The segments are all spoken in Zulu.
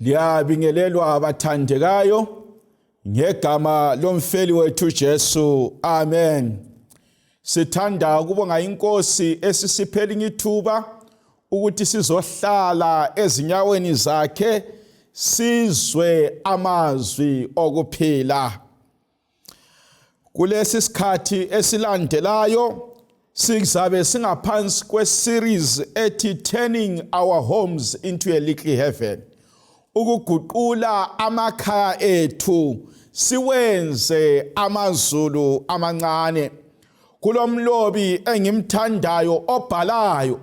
Liyabingelelwa abathandekayo ngegama lomfeli wethu Jesu. Amen. Sithanda ukubonga inkosi esisiphe elinye ithuba ukuthi sizohlala ezinyaweni zakhe sizwe amazwi okuphila. Kulesi sikhathi esilandelayo sizabe singaphansi kwe-series ethi Turning Our Homes into a Little Heaven, ukuguqula amakhaya ethu siwenze amazulu amancane. Kulomlobi engimthandayo obhalayo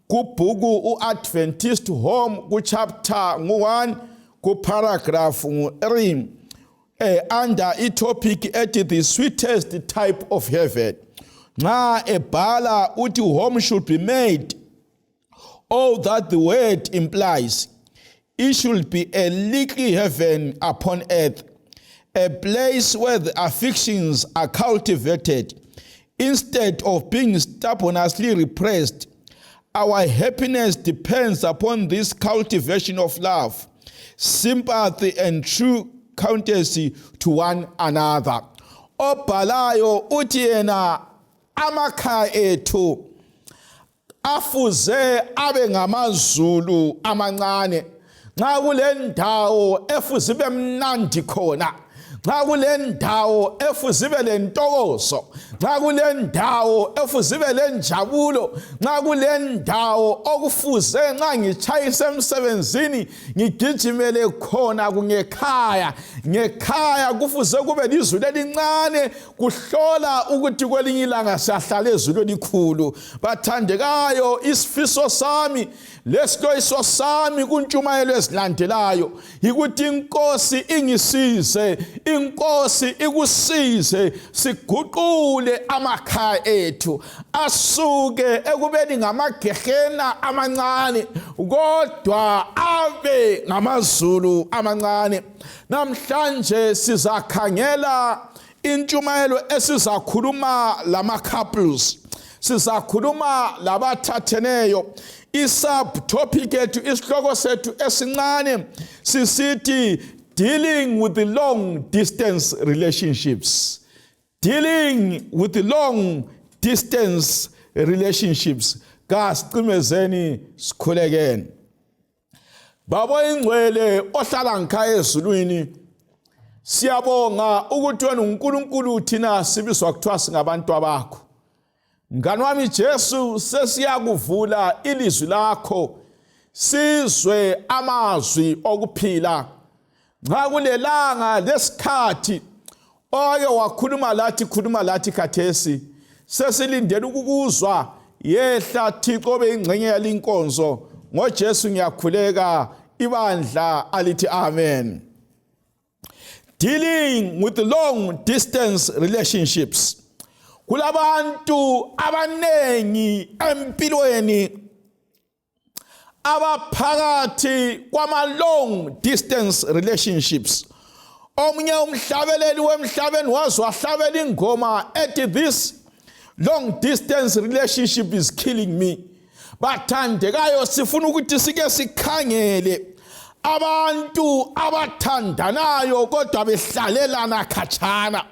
kubhuku u-Adventist Home kuchapter ngu-1 kuparagraph ngu-3 under itopic ethi the sweetest type of heaven. Nxa ebhala uthi home should be made all that the word implies. It should be a little heaven upon earth, a place where the affections are cultivated instead of being stubbornly repressed. Our happiness depends upon this cultivation of love, sympathy and true courtesy to one another. Obhalayo uthi yena amakhaya ethu afuze abe ngamazulu amancane. Nxa kule ndawo efuze ibe mnandi khona, nxa kule ndawo efuze ibe lentokozo, nxa kule ndawo efuze ibe lenjabulo, nxa kule ndawo okufuze nxa ngitshayisa emsebenzini ngigijimele khona kungekhaya, ngekhaya kufuze kube lizulu elincane kuhlola ukuthi kwelinye ilanga siyahlala ezulu elikhulu. Bathandekayo, isifiso sami lesixwayiso sami kuntshumayelo ezilandelayo yikuthi inkosi ingisize, inkosi ikusize, siguqule amakhaya ethu asuke ekubeni ngamagehena amancane kodwa abe ngamazulu amancane. Namhlanje sizakhangela intshumayelo esizakhuluma lama couples, sizakhuluma labathatheneyo. I-sub topic ethu, isihloko sethu esincane sisithi dealing with the long distance relationships. Dealing with the long distance relationships. Kasicimezeni sikhulekeni. Baba ingcwele ohlala ngikhaya ezulwini, siyabonga ukuthi wena uNkulunkulu, thina sibizwa kuthiwa singabantu abakho. Mngani wami Jesu, sesiyakuvula ilizwi lakho sizwe amazwi okuphila. Nxa kulelanga lesikhathi oke wakhuluma lathi, khuluma lathi khathesi, sesilindele ukukuzwa. Yehla Thixo, obe ingxenye yalinkonzo. NgoJesu ngiyakhuleka, ibandla alithi amen. Dealing with long distance relationships. Kulabantu abanengi empilweni abaphakathi kwama long distance relationships. Omunye umhlabeleli wemhlabeni waze wahlabela ingoma ethi this long distance relationship is killing me. Bathandekayo, sifuna ukuthi sike sikhangele abantu abathandanayo kodwa behlalelana khatshana.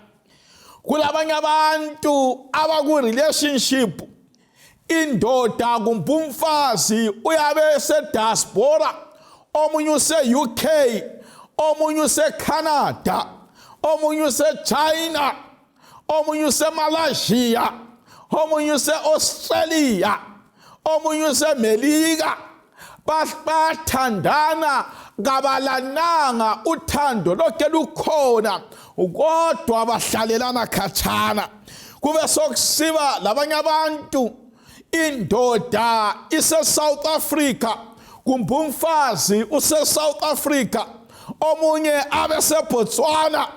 Kulabanye abantu abaku-relationship, indoda kumbe umfazi uyabe esediaspora, omunye use-UK, omunye use-Canada, omunye use-China, omunye use-Malaysia, omunye use-Australia, omunye usemelika. Bathandana kabalananga, uthando lokhe lukhona kodwa bahlalelana khatshana. Kube sokusiba labanye abantu, indoda ise-South Africa kumbe umfazi use-South Africa, omunye abe seBotswana,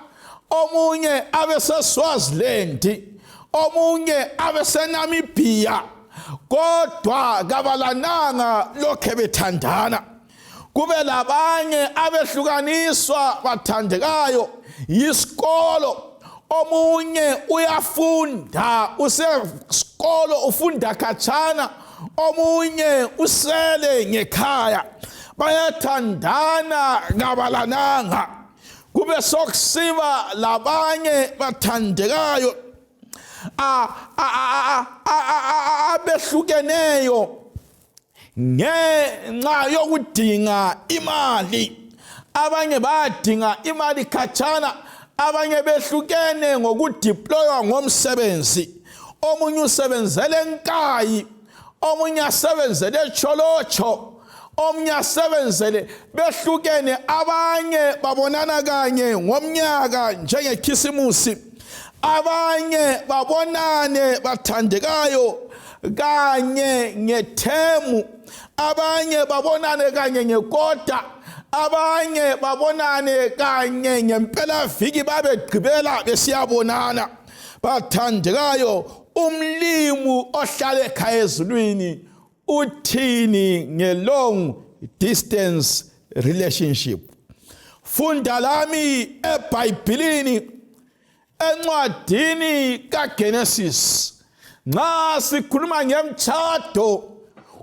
omunye abe seSwaziland, omunye abe seNamibia, kodwa kabalananga, lokhe bethandana. Kube labanye abehlukaniswa, bathandekayo, yisikolo. Omunye uyafunda, usesikolo, ufunda khatshana, omunye usele ngekhaya. Bayathandana, kabalananga. Kube sokusiba labanye, bathandekayo, abehlukeneyo ngenxa yokudinga imali. Abanye bayadinga imali khatshana, abanye behlukene ngokudeploywa ngomsebenzi. Omunye usebenzele eNkayi, omunye asebenzele eTsholotsho, omunye asebenzele. Behlukene, abanye babonana kanye ngomnyaka njengekhisimusi, abanye babonane, bathandekayo, kanye ngethemu, abanye babonane kanye ngekota, abanye babonane kanye ngempelaviki, babegqibela besiyabonana. Bathandekayo, umlimu ohlala ekhaya ezulwini uthini nge-long distance relationship? Funda lami eBhayibhilini, encwadini kaGenesis. Nxa sikhuluma ngemtshado,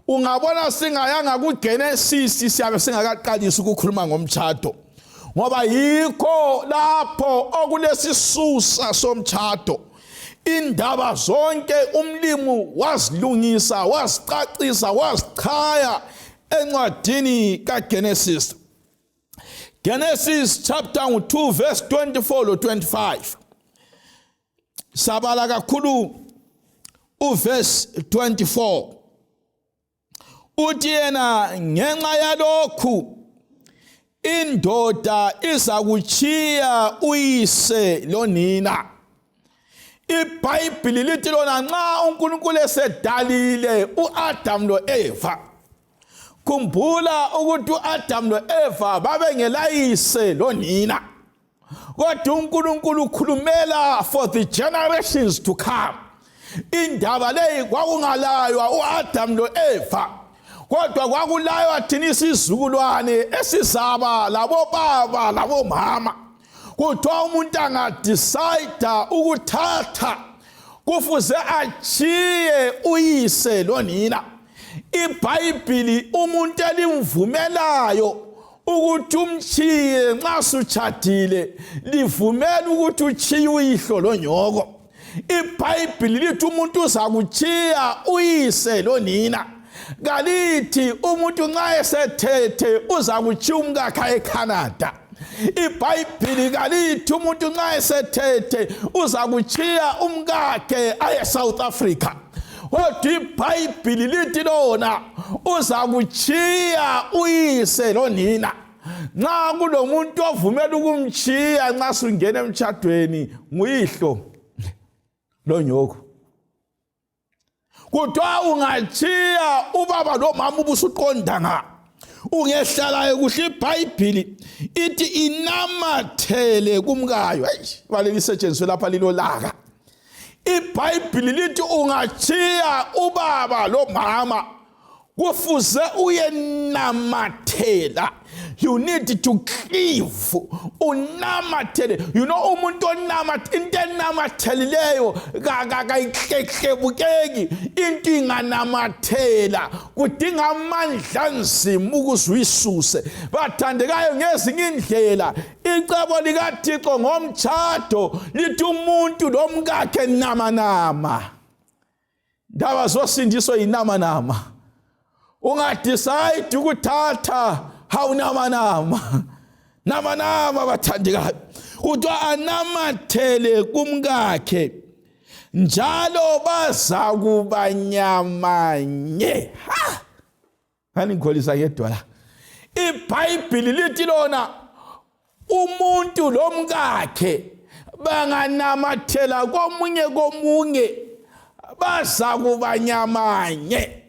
ungabona singayanga kuGenesis, siyabe singakaqalisi ukukhuluma ngomtshado, ngoba yikho lapho okulesisusa somtshado. Indaba zonke umlimu wazilungisa, wazicacisa, wazichaya encwadini kaGenesis. Genesis chapter 2 verse 24 lo 25. Sabala kakhulu uverse 24. Uthi yena, ngenxa yalokhu indoda iza kuchiya uyise lonina. IBhayibhili lithi lona, nxa uNkulunkulu esedalile uAdam loEva, khumbula ukuthi uAdam loEva babengelayise lonina, kodwa uNkulunkulu ukhulumela for the generations to come. Indaba leyi kwakungalaywa uAdam loEva, kodwa kwakulaywa thina isizukulwane esizaba labobaba labomama. Kuthiwa umuntu angadecide ukuthatha, kufuze achiye uyise lonina. IBhayibhili umuntu elimvumelayo ukuthi umchiye nxa sutshadile, livumela ukuthi uchiye uyihlo lonyoko. IBhayibhili lithi umuntu uzakuchiya uyise lonina. Kalithi umuntu nxa esethethe uzakuchiya umkakhe eCanada. IBhayibhili kalithi umuntu nxa esethethe uzakuchiya umkakhe aye South Africa, kodwa iBhayibhili lithi lona uzakuchiya uyise lonina. Nxa kulomuntu ovumela ukumchiya nxa sungena emtshadweni, nguyihlo lonyoko. Kuthiwa ungachiya ubaba lomama ubusuqonda nga ungehlalayo kuhle. IBhayibhili ithi inamathele kumkayo. Eyi, baleli isetshenziswe lapha lilolaka. IBhayibhili lithi ungachiya ubaba lomama, kufuze uyenamathela. You need to cleave, unamathele. Umuntu onamath into enamathelileyo kayihlehlebukeki. Into inganamathela, kudinga amandla anzima ukuze uyisuse. Bathandekayo, ngezinye indlela icebo likaThixo ngomtshado lithi umuntu lomkakhe namanama. Ndaba zosindiso yinamanama. Ungadecide ukuthatha, hawunamanama, namanama. Bathandekayo, kuthiwa anamathele kumkakhe, njalo baza kuba nyamanye. Ha, ngani ngikholisa ngedwa la. IBhayibhili lithi lona umuntu lomkakhe banganamathela komunye komunye, baza kuba nyamanye.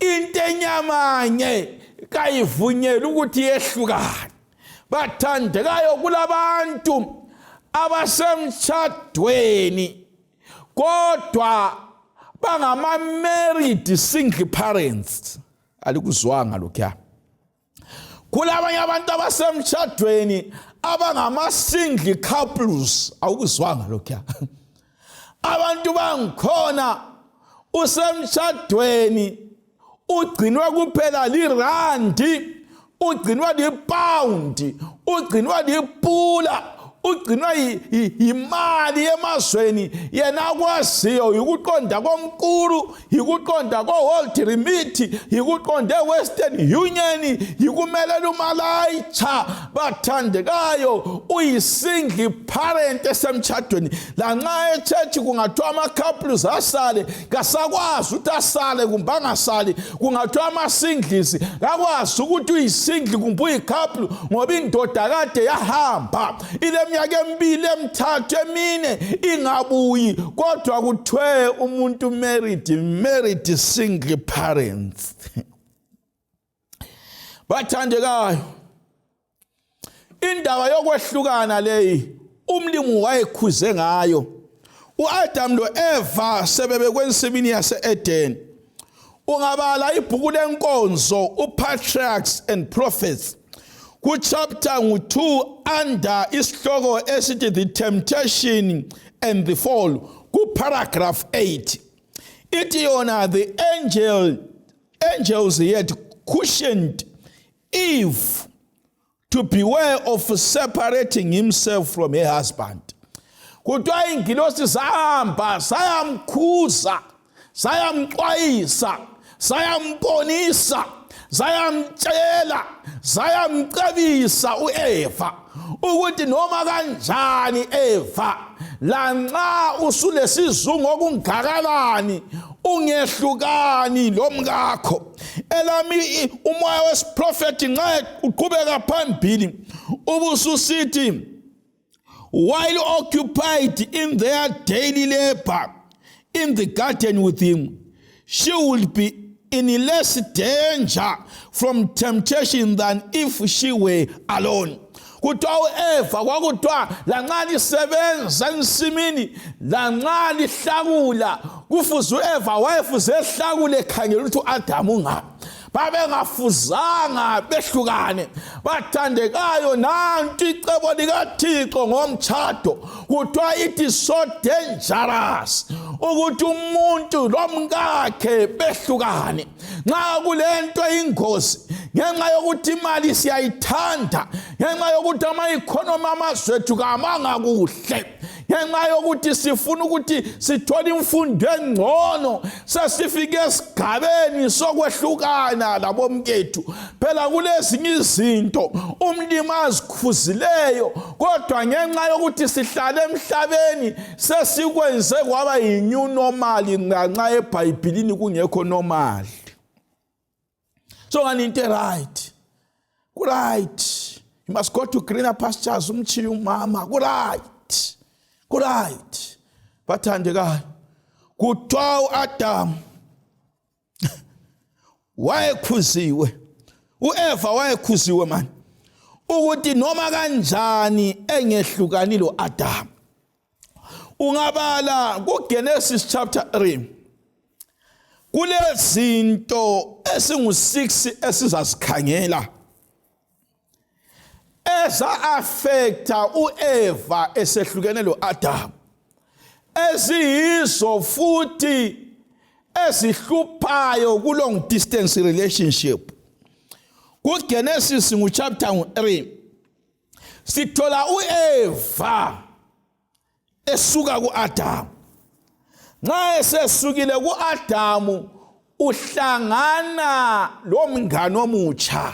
Into enyamanye kayivunyelwa ukuthi yehlukane. Bathandekayo, kulabantu abasemtshadweni kodwa bangama-married single parents. Alikuzwanga lokhuya? Kulabanye abantu abasemtshadweni abangama-single couples. Awukuzwanga lokhuya? Abantu bangikhona usemtshadweni, ugcinwe kuphela lirandi. Ugcinwa lipawundi, ugcinwa lipula, ugcinwa yimali emazweni. Yena akwaziyo yikuqonda komkulu, yikuqonda ko-World Remit, yikuqonda e-Western Union, yikumelela umalayitsha. Bathandekayo, uyi-single parent esemtshadweni. Lanxa echurch kungathiwa ama-couples asale, kasakwazi ukuthi asale kumbe angasali. Kungathiwa ama-singles, kakwazi ukuthi uyisingle kumbe uyi-couple, ngoba indoda kade yahamba ileminyaka emibili, emithathu, emine ingabuyi. Kodwa kuthiwe umuntu married single parents. Bathandekayo, indaba yokwehlukana leyi umlimu wayekhuze ngayo uAdam loEva sebebekwe ensimini yase-Eden. Ungabala ibhuku lenkonzo uPatriarchs and Prophets kuchapter ngu-2 under isihloko esithi The Temptation and the Fall, kuparagraph 8 ithi yona, "The angels had cushioned Eve to beware of separating himself from her husband." Kuthiwa ingilosi zahamba sayamkhuza, sayamxwayisa, sayambonisa, sayamtshela, sayamcebisa uEva ukuthi noma kanjani Eva, lanxa usulesizungu okungakanani, ungehlukani lomkakho. Elami umoya wesiprofethi nxa uqhubeka phambili ubususithi, "While occupied in their daily labor in the garden with him, she would be in less danger from temptation than if she were alone." Kuthiwa u-Eva kwakuthiwa lanxa lisebenza ensimini, lanxa lihlakula, kufuze u-Eva wayefuze ehlakule ekhangela ukuthi u-Adamu ungaphi. Babengafuzanga behlukane. Bathandekayo, nanti icebo likaThixo ngomtshado. Kuthiwa it is so dangerous ukuthi umuntu lomkakhe behlukane. Nxa kulento ingozi, ngenxa yokuthi imali siyayithanda, ngenxa yokuthi ama-economy amazwe ethu kamanga kuhle, ngenxa yokuthi sifuna ukuthi sithole imfundo engcono, sesifike esigabeni sokwehlukana labomkethu. Phela kulezinye izinto umlimi azikhuzileyo, kodwa ngenxa yokuthi sihlale emhlabeni sesikwenze kwaba yi-new normal, nganxa eBhayibhilini kungekho normal. So ngani into right, ku-right, you must go to greener pastures, umchiye umama, ku-right, ku-right. Bathandekayo, kuthiwa u-Adamu wayekhuziwe, u-Eva wayekhuziwe mani ukuthi noma kanjani engehlukani lo Adam. Ungabala kuGenesis chapter 3, kulezinto esingu-6 esizazikhangela eza-affecta u-Eva esehlukene lo-Adamu, eziyizo futhi ezihluphayo ku-long distance relationship. KuGenesis nguchapter 3 sithola u-Eva esuka ku-Adamu. Nxa esesukile ku-Adamu, uhlangana lomngane omutsha,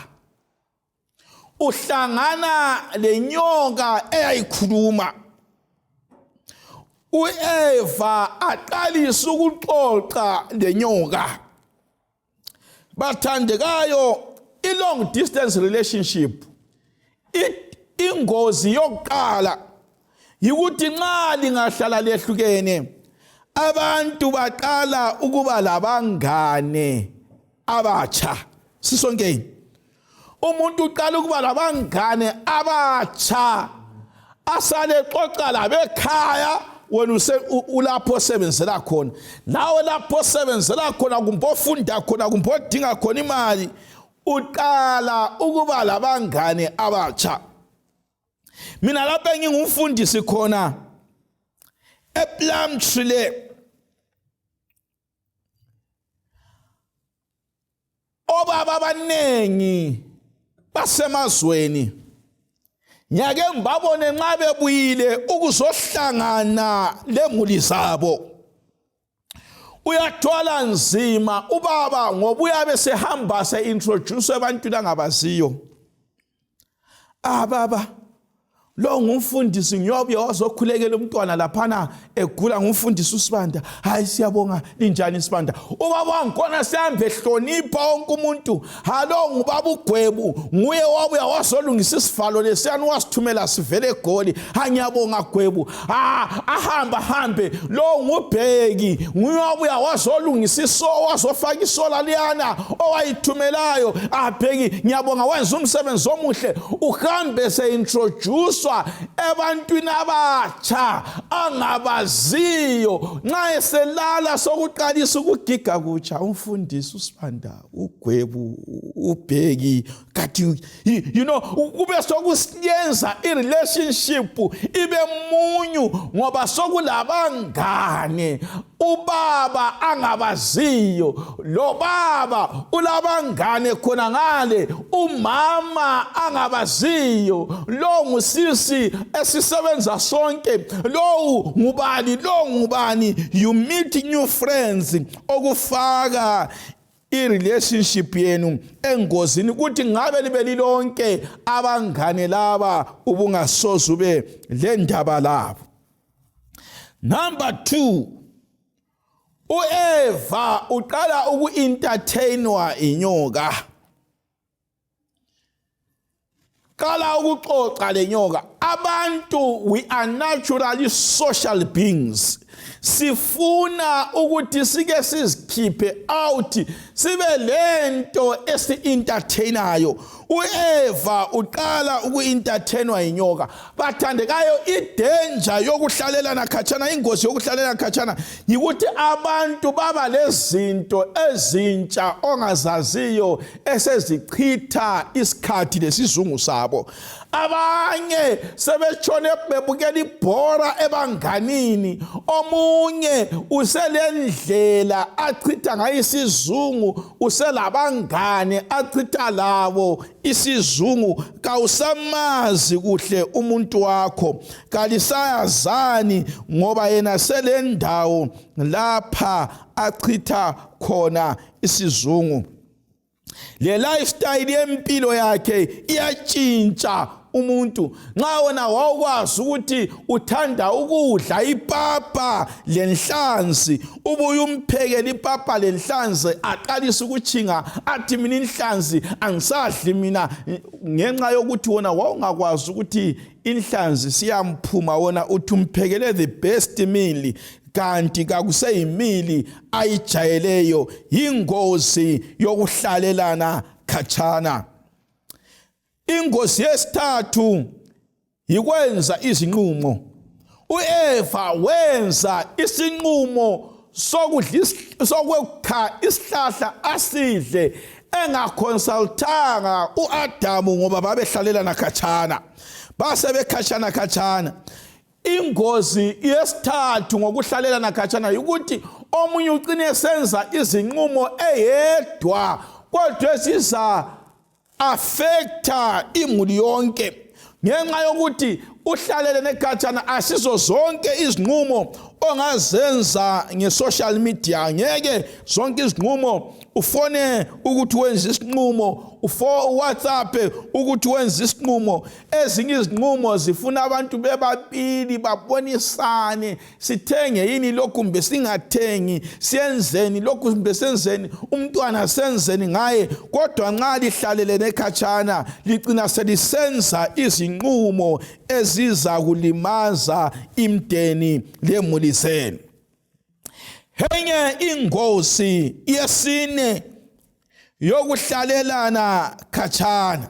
uhlangana lenyoka eyayikhuluma. U-Eva aqalise ukuxoxa lenyoka. Bathandekayo, i-long distance relationship, ingozi yokuqala yikuthi nxa lingahlala lehlukene, abantu baqala ukuba labangane abatsha. Sisonkeni, umuntu uqala ukuba labangane abatsha, asale xoxa labekhaya. Wena ulapho osebenzela khona, nawe lapho osebenzela khona, kumbe ofunda khona, kumbe odinga khona imali, uqala ukuba labangane abatsha. Mina lapho engingumfundisi khona ePlumtree le, obaba abaningi basemazweni ngiyake ngibabone nxa bebuyile ukuzohlangana lemuli zabo. Uyathwala nzima ubaba ngoba uyabe sehamba se-introduce ebantwini angabaziyo. Ah baba, lo ngumfundisi, ngiyobuye wazokhulekela umntwana laphana egula, ngumfundisi uSibanda. Hayi, siyabonga, linjani Sibanda? Ubaba wangikhona sihambe ehlonipha wonke umuntu. Halo, ngubaba uGwebu, nguye wabuya wazolungisa isivalo lesiyani wasithumela sivele eGoli. Ha, ngiyabonga Gwebu. Ha, ahamba hambe. Lo ngubheki, nguye wabuya wazolungisa iso, wazofaka isola liyana owayithumelayo. Abheki, ngiyabonga, wenza umsebenzi omuhle. Uhambe seintroducwa ebantwini abatsha angabaziyo. Nxa eselala sokuqalisa ukugiga kutsha, umfundisi uSibanda, uGwebu, ubheki kathi kube sokusiyenza i-relationship ibe munyu ngoba sokulabangane ubaba angabaziyo. Lo baba ulabangane khona ngale, umama angabaziyo. Lo ngusisi esisebenza sonke, lo ngubani, lo ngubani. You meet new friends, okufaka i-relationship yenu engozini, ukuthi ngabe libe lilonke abangane laba ubungasoze ube le ndaba labo. Number 2, uEva uqala uku-entertainwa inyoka, qala ukuxoxa lenyoka. Abantu, we are naturally social beings. Sifuna ukuthi sike sizikhiphe out, sibe lento esi-entertainayo. UEva uqala uku-entertainwa yinyoka. Bathandekayo, idanger yokuhlalelana khatshana, ingozi yokuhlalelana khatshana yikuthi abantu baba lezinto ezintsha ongazaziyo esezichitha isikhathi lesizungu sabo. Abanye sebetshone bebukela ibhora ebanganini, omunye uselendlela achitha ngayo isizungu, uselabangane achitha labo isizungu. Kawusamazi kuhle umuntu wakho, kalisayazani, ngoba yena selendawo lapha achitha khona isizungu. Le lifestyle yempilo yakhe iyatshintsha. Umuntu nxa wona wawukwazi ukuthi uthanda ukudla ipapa lenhlanzi, ubuye umphekele ipapa lenhlanzi, aqalise ukutshinga athi, "Mina inhlanzi angisadli mina," ngenxa yokuthi wona wawungakwazi ukuthi inhlanzi siyamphuma. Wona uthi umphekele the best meal, kanti kakuseyimili ayijayeleyo. Yingozi yokuhlalelana khatshana. Ingozi yesithathu yikwenza izinqumo. UEva wenza isinqumo sokudla, sokwekha isihlahla asidle, engaconsultanga uAdamu, ngoba babehlalelana khatshana, base bekhatshana khatshana. Ingozi yesithathu ngokuhlalelana khatshana ukuthi omunye ucine esenza izinqumo eyedwa, kodwa esiza affecta imuli yonke, ngenxa yokuthi uhlalele nekhatshana. Asizo zonke izinqumo ongazenza nge-social media. Ngeke zonke izinqumo ufone ukuthi wenze isinqumo, uWhatsApp ukuthi wenze isinqumo. Ezinye izinqumo zifuna abantu bebabili babonisane: sithenge yini lokhu kumbe singathengi? Siyenzeni lokhu kumbe senzeni? Umntwana senzeni ngaye? Kodwa nxa lihlalelene ekhatshana, licina selisenza izinqumo eziza kulimaza imdeni lemuli zenu. Enye ingozi yesine yokuhlalelana khatshana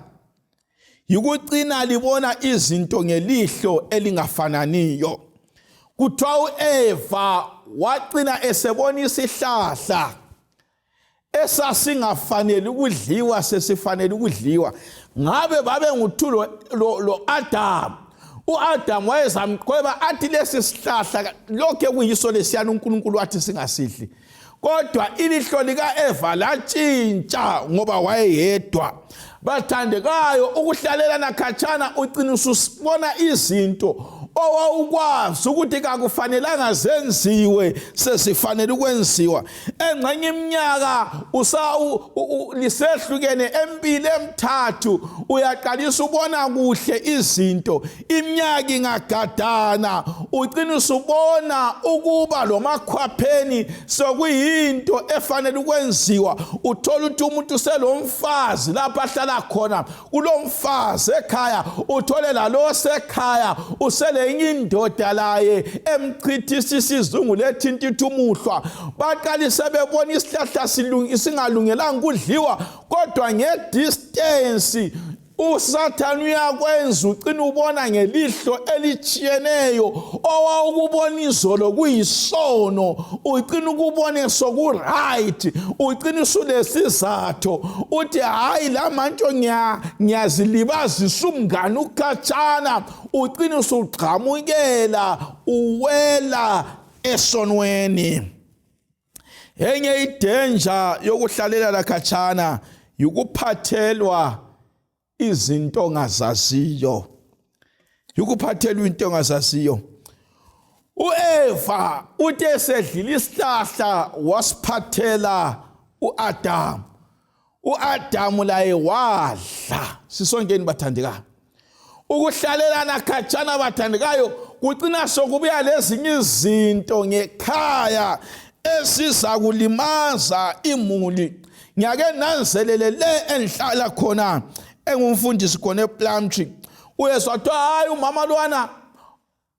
yikucina libona izinto ngelihlo elingafananiyo. Kuthiwa uEva wacina esebona isihlahla esasingafanele ukudliwa sesifanele ukudliwa. Ngabe babe nguthu lo Adam, uAdam wayezamqweba athi lesi sihlahla lokho kuyiso lesiyana uNkulunkulu wathi singasidli. Kodwa ilihlo likaEva latshintsha ngoba wayeyedwa. Bathandekayo, ukuhlalelana khatshana ucina ususibona izinto owawukwazi ukuthi kakufanelanga zenziwe sezifanele ukwenziwa. Engxenye iminyaka lisehlukene emibili emithathu, uyaqalisa ubona kuhle izinto. Iminyaka ingagadana, ucina usubona ukuba lo makhwapheni sokuyinto efanele ukwenziwa. Uthola ukuthi umuntu uselomfazi lapho ahlala khona, kulomfazi ekhaya, uthole lalo sekhaya uselenye indoda laye emchithisa isizungu lethintitha umuhlwa. Baqalise bebona isihlahla singalungelanga ukudliwa, kodwa ngedistance uSathane uyakwenza ucina ubona ngelihlo elitshiyeneyo. Owawukubona izolo kuyisono, ucina ukubone sokuright, ucina usulesizatho uthi hayi la mantsho ngiyazilibazisa umngane ukhatshana, ucina usugqamukela uwela esonweni. Enye idenja yokuhlalela la khatshana yukuphathelwa izinto ongazaziyo, yukuphathelwa into ongazaziyo. UEva uthe esedlile isihlahla wasiphathela uAdamu, uAdamu laye wadla. Sisonkeni bathandekayo, ukuhlalelana khatshana bathandekayo kucina sokubuya lezinye izinto ngekhaya esiza kulimaza imuli. Ngiyake nanzelele le engihlala khona engumfundisi khona ePlumtree, uyezwa kuthiwa hayi umama lwana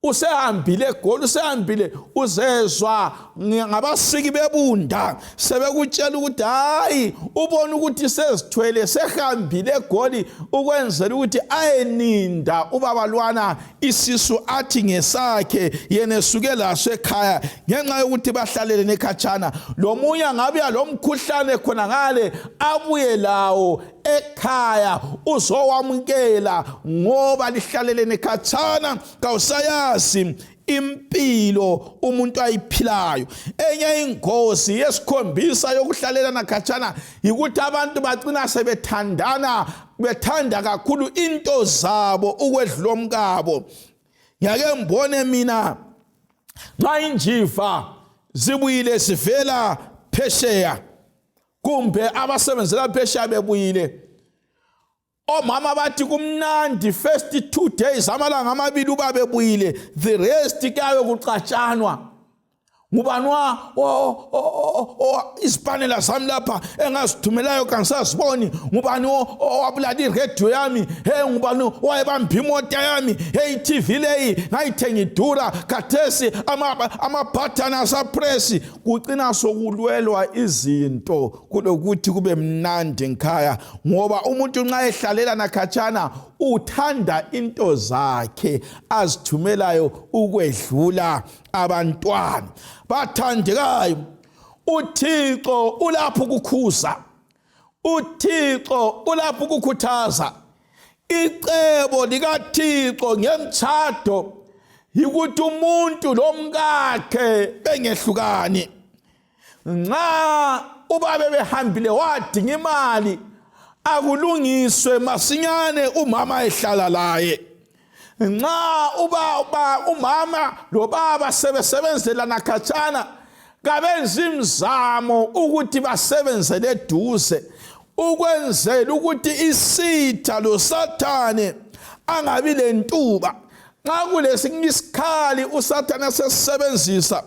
usehambile eGoli, usehambile. Uzezwa ngabasiki bebunda sebekutshela ukuthi hayi ubona ukuthi sezithwele, sehambile eGoli ukwenzela ukuthi ayeninda ubaba lwana isisu athi ngesakhe, yena esuke laso ekhaya ngenxa yokuthi bahlalele nekhatshana. Lo munye angabuya lo mkhuhlane khona ngale abuye lawo ekhaya uzowamukela ngoba lihlalelene khatshana, kawusayazi impilo umuntu ayiphilayo. Enye ingozi yesikhombisa yokuhlalelana khatshana yikuthi abantu bagcina sebethandana, bethanda kakhulu into zabo ukwedlula omkabo. Ngiyake ngibone mina nxa injiva zibuyile zivela phesheya, kumbe abasebenzela phesheya bebuyile, omama bathi kumnandi first 2 days, amalanga amabili uba bebuyile, the rest kuyabe kuxatshanwa. Ngubani izipanela zami lapha engazithumelayo kangisaziboni? Ngubani owabulala irediyo yami? He, ngubani owayebamba imota yami? He, i-tv leyi ngayithenga idura, khathesi amabhathani asapresi. Kucina sokulwelwa izinto kulokuthi kube mnandi ngikhaya, ngoba umuntu nxa ehlalelana khatshana uthanda into zakhe azithumelayo ukwedlula abantwana. Bathandekayo, uThixo ulapho ukukhuza, uThixo ulapho ukukhuthaza. Icebo likaThixo ngemtshado yikuthi umuntu lomkakhe bengehlukani. Nxa ubabe behambile wadinga imali, akulungiswe masinyane umama ehlala laye. Nxa ubaba, umama lobaba sebesebenzelana khatshana, kabenzi imizamo ukuthi basebenzele eduze, ukwenzela ukuthi isitha loSathane angabi lentuba. Nxa kulesinye isikhali uSathane asesisebenzisa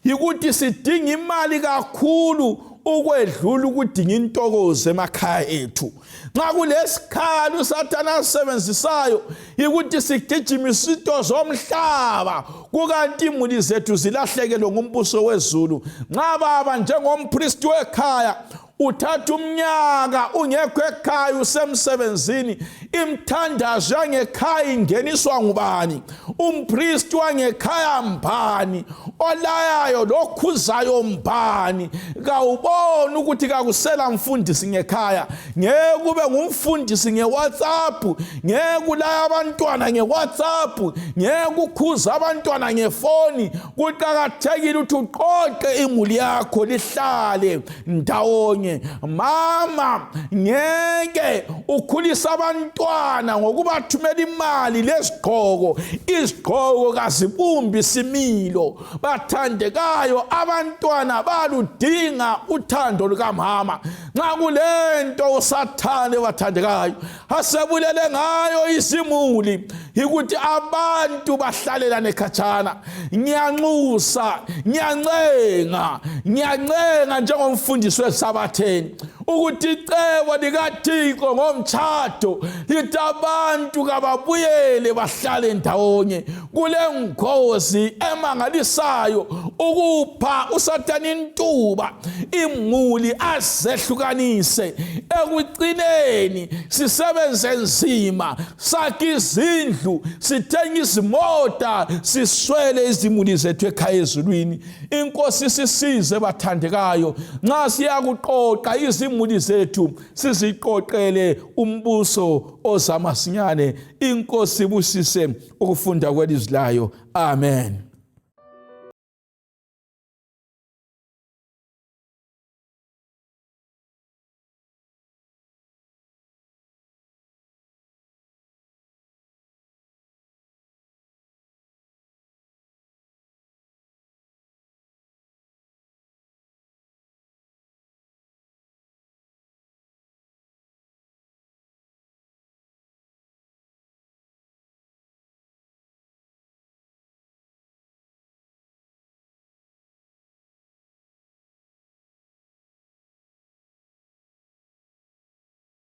yikuthi sidinga imali kakhulu ukwedlula ukudinga intokozo emakhaya ethu. Nxa kulesikhali uSathane asisebenzisayo yikuthi sigijimise into zomhlaba, kukanti imuli zethu zilahlekelwe ngumbuso wezulu. Nxa baba njengompristi wekhaya uthatha umnyaka ungekho ekhaya usemsebenzini, imthandazo yangekhaya ingeniswa ngubani? Umpristi wangekhaya mbani? Olayayo lokhuzayo mbani? Kawuboni ukuthi kakusela mfundisi ngekhaya? Ngeke kube ngumfundisi ngeWhatsApp, ngeke ulaya abantwana ngeWhatsApp, ngeke ukhuza abantwana ngefoni. Kuqakathekile ukuthi uqoqe imuli yakho lihlale ndawonye. ndawonye. Mama, ngeke ukhulise abantwana ngokubathumela imali lezigqoko. Izigqoko kazibumbi isimilo. Bathandekayo, abantwana baludinga uthando lukamama. Nxa kulento uSathane, bathandekayo, asebulele ngayo isimuli, ukuthi abantu bahlalelane khatshana. Ngiyanxusa, ngiyancenga, ngiyancenga njengomfundisi wesabatheni ukuthi icebo likaThixo ngomtshato lithi abantu kababuyele bahlale ndawonye. Kule ngozi emangalisayo ukupha uSathane intuba imuli azehlukanise. Ekucineni sisebenze nzima, sakhe izindlu, sithenge izimota, siswele izimuli zethu ekhaya ezulwini. Inkosi sisize, bathandekayo, nxa siyakuqoqa izimuli zethu, siziqoqele umbuso ozamasinyane. Inkosi ibusise ukufunda kwelizwi layo. Amen.